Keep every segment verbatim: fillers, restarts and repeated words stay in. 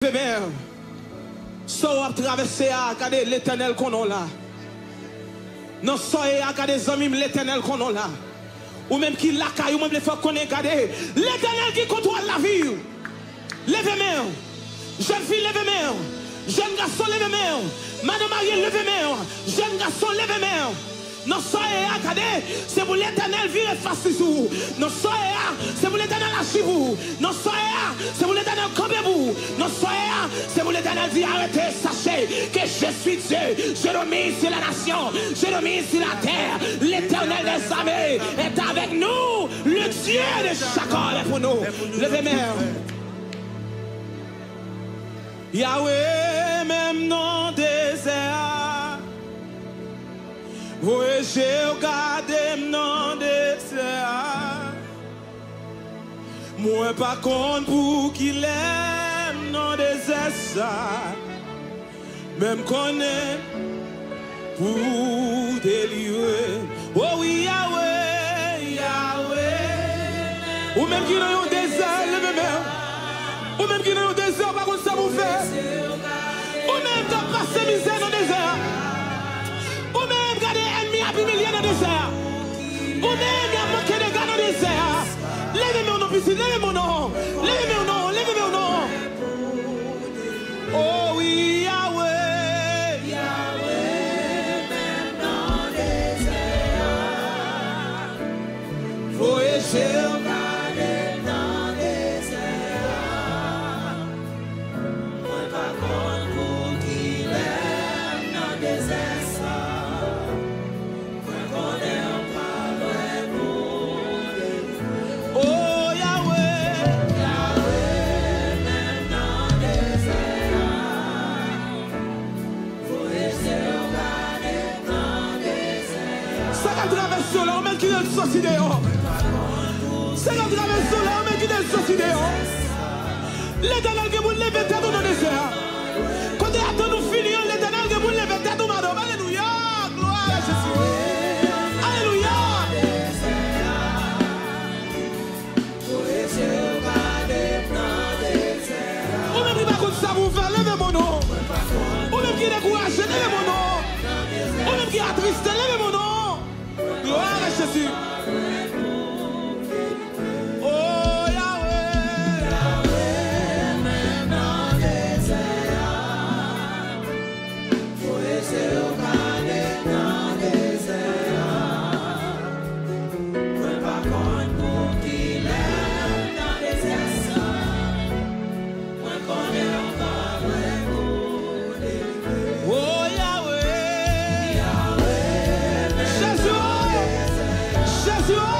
Leve men w. Sa w ap travèse a, gade, Letènèl konnen w la. Nan sa w ye a, gade, zanmi m, Letènèl konnen w la. Ou menm ki lakay ou, mwen vle fè w konnen, gade, Letènèl gen kontwòl lavi w. Leve men w. Jèn fi, leve men w. Jèn gason, leve men w. Madanm marye, leve men w. Jèn gason, leve men w. Nan sa w ye a, gade, se pou Letènèl vire fas li sou ou. Nan sa w ye a, se pou Letènèl aji pou ou. Nan sa w ye a, se pou Letènèl kanpe pou ou. Nan sa w ye a, se pou Letènèl di, arrêtez, sachez que je suis Dieu. Je domine sur la nation. Je domine sur la terre. L'Éternel des armées est avec nous. Le Dieu de Jacob est pour nous. Leve men w. Yawe, menm nan dezè a. Voye je w gade m nan dezè a. Mwen pa konn poukilè m nan dezè sa. Men m konnen pou w delivre m. O wi, Yawe, Yawe. Ou menm ki nan yon dezè, leve men w. Ou menm ki nan yon dezè, ou pa konn sa pou w fè. Ou menm k ap pase mizè nan dezè a. Ou menm gade ènmi ap imilye nan dezè a. Ou menm y ap manke dega nan dezè a. Leve men w non, pitit, leve men w non. Leve men w non, leve men w non. O wi, Yawe. Yawe, menm nan dezè a. Voye je w gade m nan dezè a. Mwen pa konn poukilè m nan dezè sa. Mwen konnen w pa lwen pou delivre. O Yawe. Yawe, menm nan dezè a. Sa k ap travèse w la, ou menm ki nan sòti deyò. Sa k ap travèse w la, ou menm ki nan sòti deyò. Letènèl gen pou l leve tèt ou nan dezè a. Kote atann ou fini an, Letènèl gen pou l leve tèt ou, madanm. Alelouya! Glwa a Jezi! Alelouya! Ou menm ki pa konn sa pou w fè, leve men w non. Ou menm ki dekouraje, leve men w non. Ou menm ki atriste, leve men w non. Glwa a Jezi. O Yawe. Mwen pa konn poukilè nan dezè sa. Mwen konnen w pa lwen pou delivre. O Yawe. Yawe, Jezi, o! Jezi, o!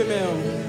men yo.